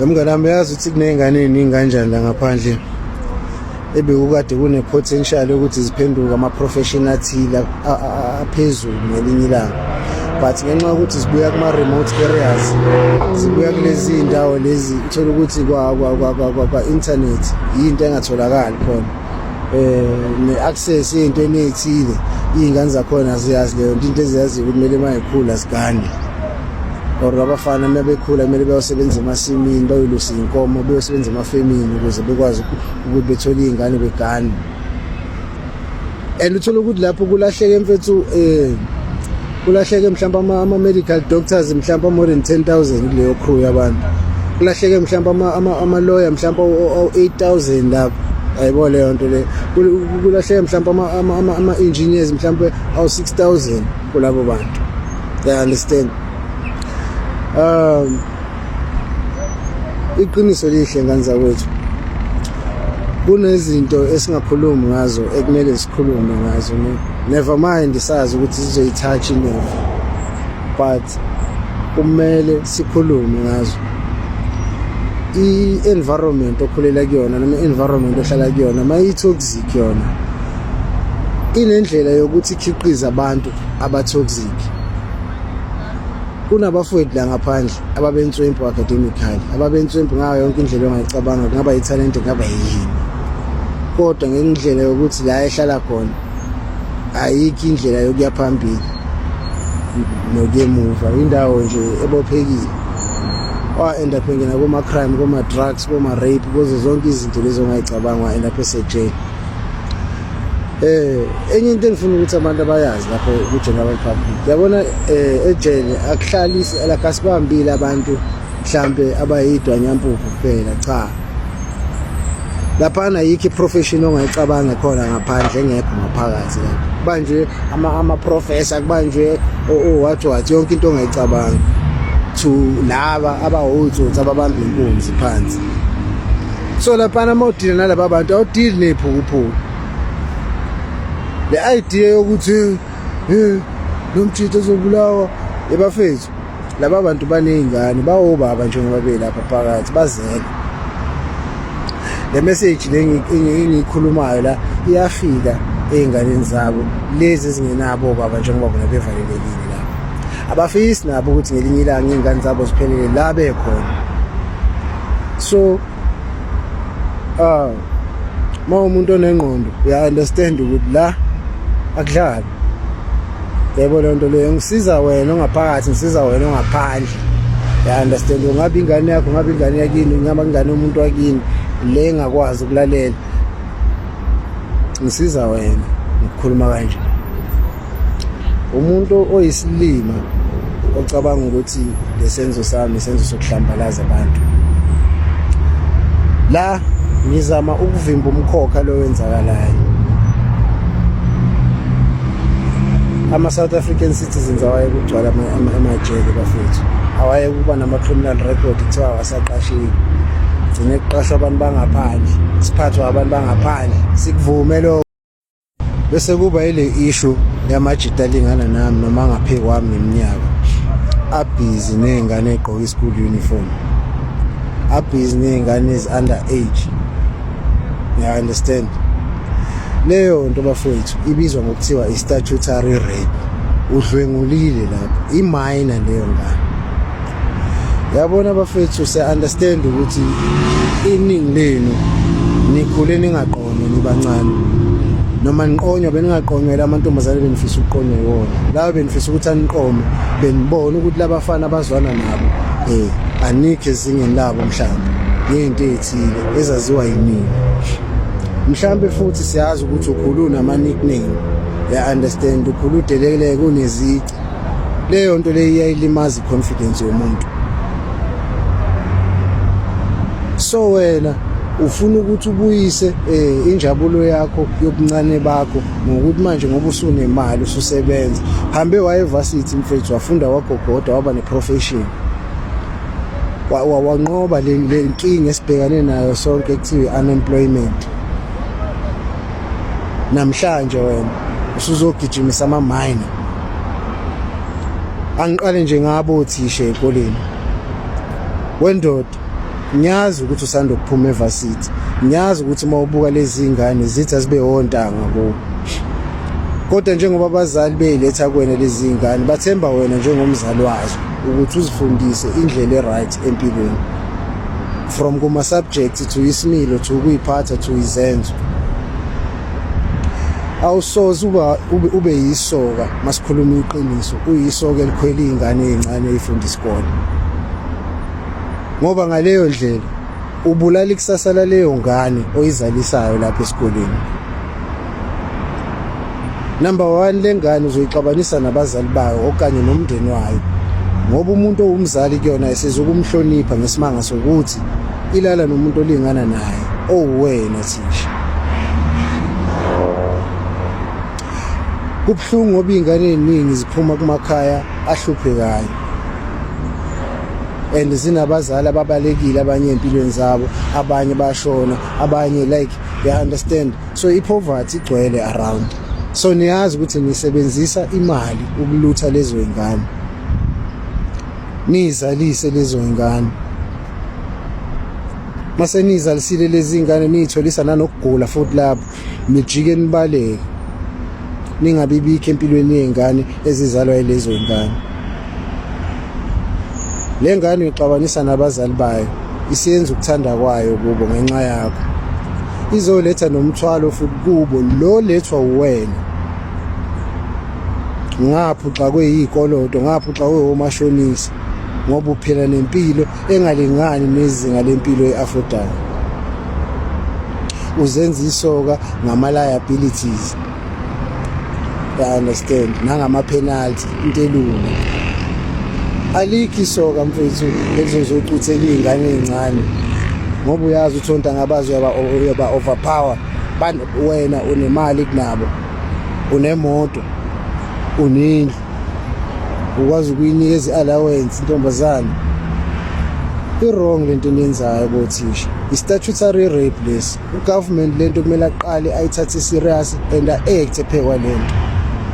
Mngani wami, uyazi ukuthi kuney'ngane ey'ningi kanjani la ngaphandle ebekukade kune-potential yokuthi ziphenduke ama-profession athile aphezulu ngelinye ilanga, but ngenxa yokuthi zibuya kuma-remote areas, zibuya kulezi iy'ndawo lezi, uthole ukuthi kwa-internet yinto engatholakali khona, ne-access ey'ntweni ey'thile. Iy'ngane zakhona aziyazi leyo nto. Into eziyaziyo ukuthi kumele uma yikhula zigane, or abafana uma bekhula kumele bayosebenza emasimini, bayolusa iy'nkomo, beyosebenza emafemini ukuze bekwazi ukuthi bethole iy'ngane, begane. And uthole ukuthi lapho kulahleke, mfethu, kulahleke mhlawumbe ama-medical doctors mhlawumbe more than 10,000 kuleyo crew yabantu. Kulahleke mhlawumbe ama-lawyer mhlawumbe o-8000 lapho, ayibo leyo nto leyo. Kulahleke mhlawumbe ama-engineers mhlawumbe awu-6000 kulabo bantu, they understand. Iqiniso lihle, ngane zakwethu, kunezinto esingakhulumi ngazo ekumele sikhulume ngazo, ne never mind sazi ukuthi sizoyitouch never, but kumele sikhulume ngazo. I-environment okhulela kuyona noma i-environment ohlala kuyona, mayi-toxic, yona inendlela yokuthi ikhiqize abantu aba-toxic. Kunabafowethu la ngaphandle ababentswempu academically, ababentswempu ngayo yonke indlela ongayicabanga, kungaba yithalente, kungaba yini, kodwa ngendlela yokuthi la ehlala khona ayikho indlela yokuya phambili nokuyemuva, indawo nje ebophekile, wa-end up engena kuma-crime, kuma-drugs, kuma-rape, kuzo zonke izinto lezi ongayicabanga, wa-end up esejele. Enye into engifuna ukuthi abantu abayazi lapho ku-general public, yabona, ejele akuhlalisi like asibambile abantu mhlambe abayidwanyampuphu kuphela, cha. Laphana yikho i-profession ongayicabanga khona ngaphandle engekho ngaphakathi lapho. Kubanjwe ama-professor, kubanjwe o-what what, yonke into ongayicabanga, to laba abawotsotsi ababamba inkunzi phansi. So laphana uma udila nalaba bantu, awudili ney'phukuphuku. Le idea yokuthi lo mjito ozobulawa, ebafethu, laba bantu baney'ngane, bawobaba njengoba belapha phakathi, bazele. Le message le engiyikhulumayo la iyafika ey'nganeni zabo lezi ezingenabo obaba njengoba bona bevalelekile lapho. Abafisi nabo ukuthi ngelinye ilanga iy'ngane zabo ziphelele la bekhona. So ma umuntu onengqondo uya understand ukuthi la akudlali, yebo. Leyo nto leyo ngisiza wena ongaphakathi, ngisiza wena ongaphandle, ya understand. Ungabe ingane yakho, ungabe ingane yakini, ungaba ingane yomuntu wakini le engakwazi ukulalela, ngisiza wena ngikhuluma kanje. Umuntu oyisilima ocabanga ukuthi lesenzo sami isenzo sokuhlambalaza abantu, la ngizama ukuvimba umkhokha lo wenzakalayo. Ama-South African citizens awaye kugcwala amajele, bafethu, awaye kuba nama-criminal record, kuthiwa awasaqasheki, gcine kuqashwa abantu bangaphandle, siphathwa abantu bangaphandle, sikuvume lo. Bese kuba ile issue yamajita alingana nami noma angaphe kwami ngeminyaka, abhizi ney'ngane ey'gqoka i-school uniform, abhizi ney'ngane ezi-under age, you understand. Leyo nto, bafowethu, ibizwa ngokuthiwa i-statutory rape. Udlwengulile lapho i-minor leyo ngane, yabona. Bafethu, siya-understand ukuthi iningi lenu nikhule ningaqonywa nibancane, noma niqonywa beningaqonywela amantombazane benifisa ukuqonywa yiwona lawo benifisa ukuthi aniqome, benibone ukuthi labafana abazwana nabo anikho ezingeni labo mhlawumbe ngento ey'thile ezaziwa yinini mhlawumbe. Futhi siyazi ukuthi ukhulu nama-nickname, ya understand, ukhulu udeleleke, unezici. Leyo nto leyo iyayilimaza i-confidence yomuntu. So wena ufuna ukuthi ubuyise injabulo yakho yobuncane bakho ngokuthi manje ngoba usunemali, ususebenza, hambe waye evarsity, mfethu, wafunda, wagogoda, waba neprofession, wanqoba le nkinga esibhekane nayo sonke ekuthiwa unemployment. Namhlanje wena usuzogijimisa ama-minor. Angiqale nje ngabo othisha ey'koleni, wendoda. Ngiyazi ukuthi usanda ukuphuma evarsity, ngiyazi ukuthi uma ubuka lezi ngane zithi azibe wontanga kuwe, kodwa njengoba abazali beyiletha kuwena lezi ngane, bathemba wena njengomzali wazo ukuthi uzifundise indlela e-right empilweni, from kuma-subject to isimilo to ukuyiphatha to izenzo. Awusoze uba ube yisoka. Masikhuluma iqiniso, uyisoka elikhwela izingane ezincane ezifunda isikole, ngoba ngaleyo ndlela ubulala ikusasa laleyo ngane oyizalisayo lapha esikoleni. Number 1, lengane uzoyixabanisa nabazali bayo okanye nomndeni wayo, ngoba umuntu owumzali kuyona esizokumhlonipha ngesimanga sokuthi ilala nomuntu olingana naye owuwena thisha. Kubuhlungu ngoba iy'ngane ey'ningi ziphuma kumakhaya ahluphekayo and zinabazali ababalekile, abanye ey'mpilweni zabo, abanye bashona, abanye, like, you understand? So i-poverty igcwele around. So niyazi ukuthi nisebenzisa imali ukulutha lezo y'ngane, niyizalise lezo y'ngane. Mase niyizalisile lezi ngane, niyitholisa nanokugula futhi lapho, nijike nibaleke, ningabi bikho empilweni yey'ngane ezizalwa yilezo y'ngane. Le ngane uyixabanisa nabazali bayo, isiyenza ukuthanda kwayo kubo ngenxa yakho. Izoletha nomthwalo futhi kubo lo lethwa uwena, ngapha uxakwe yikoloto, ngapha uxakwe omashonisa, ngoba uphila nempilo engalingani nezinga lempilo e-affordayo. Uzenza isoka ngama-liabilities, you understand, nangama-penalty. Into elula, alikho isoka mfethu elizozocuthela iy'ngane ey'ncane, ngoba uyazi ukuthi ontanga bazo uyaba overpower. Wena unemali kunabo, unemoto, unendlu, ukwazi ukuyinikeza i-allowance intombazane. I-wrong lento eniyenzayo bothisha, i-statutory rape lesi. U-government lento kumele aqale ayithathe serious and a-act phekwa. Lento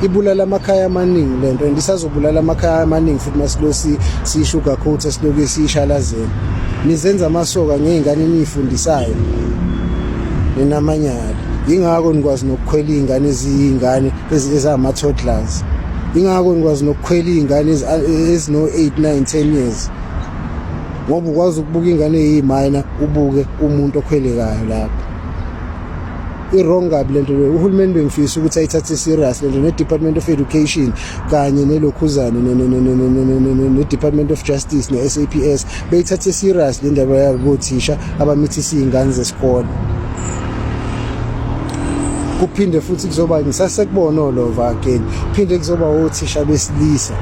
ibulala amakhaya amaningi lento, and isazobulala amakhaya amaningi futhi masilo siyi-sugarcoat, siloku siyishalazela. Nizenza amasoka ngey'ngane eniyifundisayo, ninamanyala. Yingakho nikwazi nokukhwela iy'ngane eziyiy'ngane ezama-toddlers, ingakho nikwazi nokukhwela iy'ngane ezino-8, 9, 10 years, ngoba ukwazi ukubuka ingane eyi-minor, ubuke umuntu okhwelekayo lapho. I-wrong kabi lento leyo. Uhulumeni bengifisa ukuthi ayithathe serious lento, ne-Department of Education kanye nelokhuzane ne-Department of Justice ne-SAPS, beyithathe serious le ndaba yabo bothisha abamithisa iy'ngane zesikole. Kuphinde futhi kuzoba, ngisasekubona olova again, phinde kuzoba othisha besilisa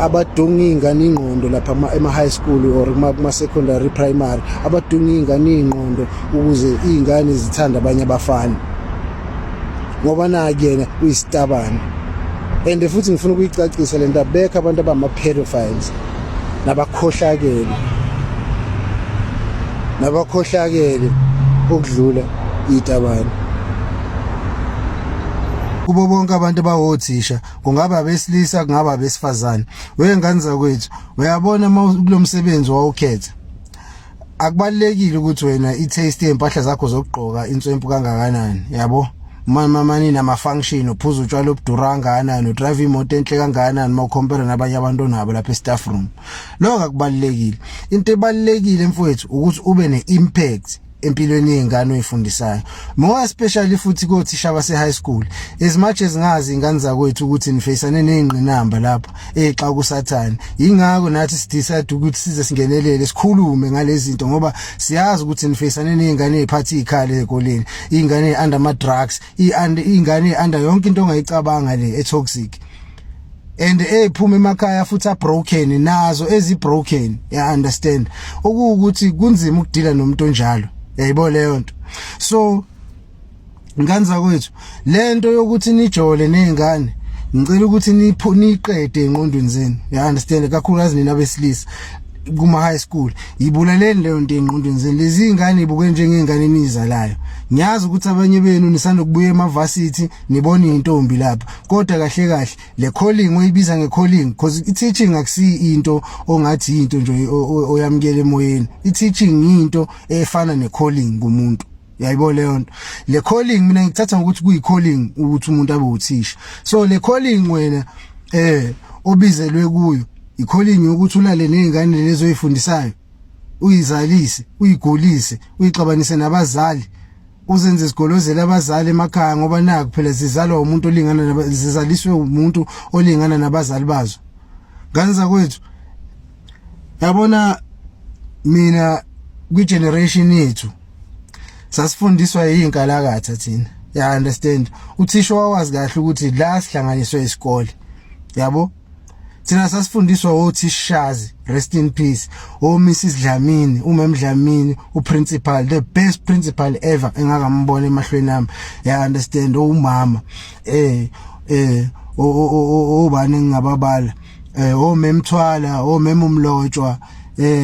abadunga iy'ngane ingqondo lapha ema-high school or kuma-secondary, primary, abadunga iy'ngane iy'ngqondo ukuze iy'ngane zithande abanye abafana, ngoba naki yena uyisitabane. And futhi ngifuna ukuyicacisa lento, abekho abantu abama-pedophiles nabakhohlakele ukudlula itabane. Kubo bonke abantu abawothisha, kungaba abesilisa, kungaba abesifazane, wengane zakwethu, uyabona uma kulo msebenzi wawukhetha, akubalekile ukuthi wena i-taste yempahla zakho zokugqoka inswempu kangakanani, yabo, mama nama-function, uphuza utshwala obudura kangakanani, udrive imoto enhle kangakanani uma u-compare nabanye abantu onabo lapha e-staff room. Lokho akubalulekile. Into ebalulekile mfowethu ukuthi ube ne-impact empilweni yey'ngane oyifundisayo, more especially futhi kothisha base-high school. As much as ngazi ingane zakwethu ukuthi nifeyisane ney'ngqinamba lapho ey'xa kusathane, yingakho nathi si-decide ukuthi size singenelele, sikhulume ngalezi zinto, ngoba siyazi ukuthi nifeyisane ney'ngane ey'phatha iy'khali ey'koleni, iy'ngane ey'under ama-drugs, iy'ngane ey'under yonke into ongayicabanga le e-toxic and ephuma emakhaya futhi a-broken nazo ezi-broken, ya understand, okuwukuthi kunzima ukudila nomuntu onjalo, yayibona leyo nto. So ngane zakwethu, lento yokuthi nijole nezingane, ngicela ukuthi niyiqede engqondweni zenu, ya understand, kakhulukazi nina besilisa kuma high school. Yibulaleni leyo nto engqondweni zenu. Lezi ingane ibuke njengengane enizalayo. Ngiyazi ukuthi abanye benu nisanda kubuya emavarsity, nibona intombi lapha, kodwa kahle kahle le calling oyibiza nge-calling, because i-teaching akusiyi into ongathi into nje oyamukela emoyeni. I-teaching into efana ne-calling kumuntu, yayibona leyo nto. Le calling mina ngithatha ngokuthi kuyi-calling ukuthi umuntu abe uthisha. So le calling wena obizelwe kuyo, i-calling yokuthi ulale nezingane lezo oyifundisayo, uyizalise, uyigulise, uyixabanise nabazali, uzenze isigolozela abazali emakhaya, ngoba naku phela zizalwa umuntu olingana, zizaliswe umuntu olingana nabazali bazo. Ngane zakwethu, yabona mina kwi-generation yethu sasifundiswa yinkalakatha thina, ya understand? Uthisha wawazi kahle ukuthi la sihlanganiswe isikole, yabo. Thina sasifundiswa othishazi, rest in peace, o Mrs Dlamini, uMem Dlamini, uprincipal, the best principal ever engakambona emahlweni ami, ya understand? Umama obani ngingababala, omemthwala, omem umlotshwa,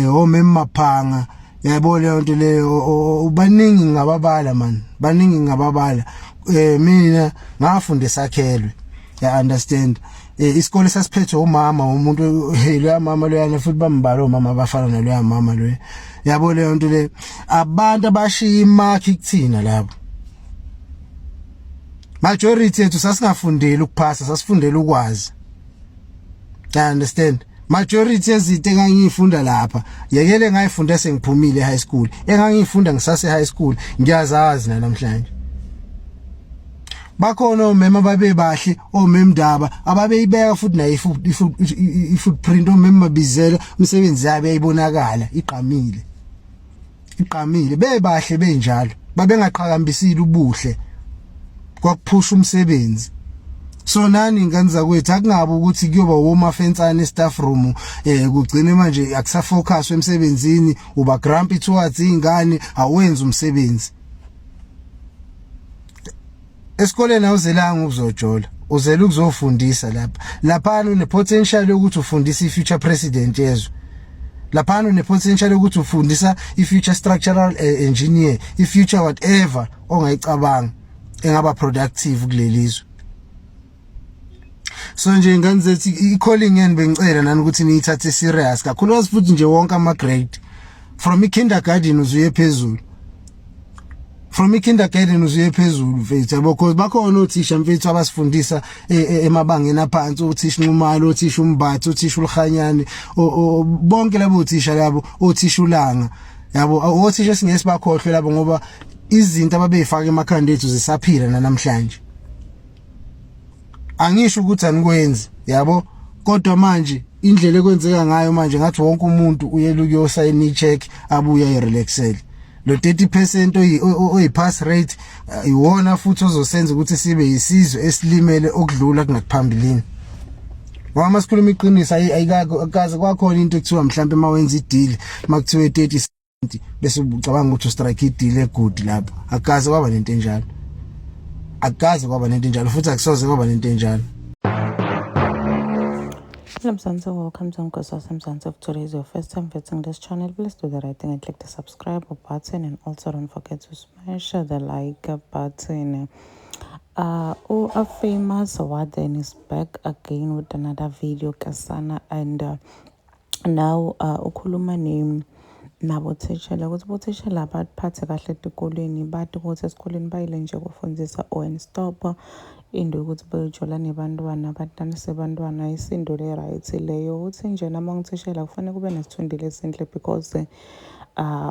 omem Maphanga, yabo leyo nto leyo. Baningi ngingababala man, baningi ngingababala. Mina ngafunda esakhelwe, ya understand? Isikole sasiphethwe umama umuntu, hey, loya mama loyana, futhi bambala omama abafana naloya mama loya, yabo leyo nto le. Abantu abashiya imark kuthina labo, majority yethu sasingafundeli ukuphasa, sasifundela ukwazi, you understand? Majority yezinto engangiyifunda lapha, yekele ngayifunda sengiphumile high school, engangiyifunda ngisase high school ngiyazazi namhlanje. Bakhona omema babe bahle, omemndaba ababeyibeka futhi nayo i-footprint, omema mabizela, umsebenzi yabo yayibonakala iqhamile, iqhamile, bebahle benjalo, babengaqhakambisile ubuhle, kwakuphusha umsebenzi. So nani ingane zakwethu, akungabi ukuthi kuyoba womafensane staff room, kugcine manje akusafocus emsebenzini, uba grumpy towards izingane, awenzi umsebenzi. Esikoleni awuzelanga ukuzojola, uzele ukuzofundisa lapha. Laphana une potential yokuthi ufundise i-future president yezwe, laphana une potential yokuthi ufundisa i-future structural engineer, i-future whatever ongayicabanga engaba productive kulelizwe. So nje ingane zethu, i-calling yeni bengicela nani ukuthi niyithathe serious kakhulukazi, futhi nje wonke ama grade from i-kindergarten uzuye phezulu, from i-kindergarten uzuye phezulu, mfethu, yabo, because bakhona othisha, mfethu, abasifundisa emabangeni aphansi, othisha Nxumalo, othisha Umbatha, othisha uLhanyane, bonke labo othisha labo, othisha uLanga, yabo, othisha singeke sibakhohlwe labo, ngoba izinto ababeyifaka emakhanda ethu zisaphila namhlanje. Angisho ukuthi anikwenzi, yabo, kodwa manje indlela ekwenzeka ngayo manje ngathi wonke umuntu uyela ukuyosayina i-check, abuye ayirelaxele. Lo 30% oyi pass rate iwona futhi ozosenza ukuthi sibe yisizwe esilimele okudlula kunakuphambilini, ngoba masikhuluma iqiniso, ayikakaze kwakhona into ekuthiwa mhlawumbe mawenza i-deal makuthiwe 30 bese ucabanga ukuthi ustrike i-deal egood lapho. Akaze kwaba nento enjalo, akaze kwaba nento enjalo, futhi akusoze kwaba nento enjalo. Hello Mzansi, welcome to Nkosazana Mzansi. If today is your first time visiting this channel, please do the right thing and click the subscribe button and also don't forget to smash the like button. Oh, a famous Warden is back again with another video, Kasana, and now ukhuluma ne nabothishela ukuthi bothishela baphathe kahle etikolweni, bathi ukuthi esikolweni bayile nje kufundisa or and stop into yokuthi bayojola nebantwana, badanise bantwana. Isinto le-right leyo uthi nje nama ngithishela kufanele kube nesithunzi lesinhle because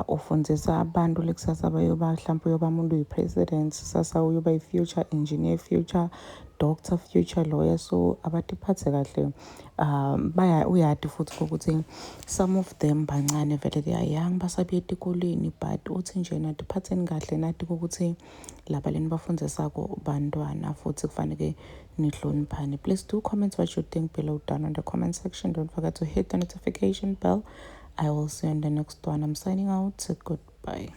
ufundzisa abantu lekusasa bayoba mhlawumbe uyoba umuntu uyi-president sasa, uyoba i-future engineer, future doctor, future lawyer, so abatiphathe kahle. Baya uyati futhi ukuthi some of them bancane vele, they are young, basabuya etikolweni, but uthi nje natiphatheni kahle, nati ukuthi laba leni bafundzisako bantwana futhi kufanele nihloniphane. Please do comment what you think below down in the comment section. Don't forget to hit the notification bell. I will see you in the next one. I'm signing out. Goodbye.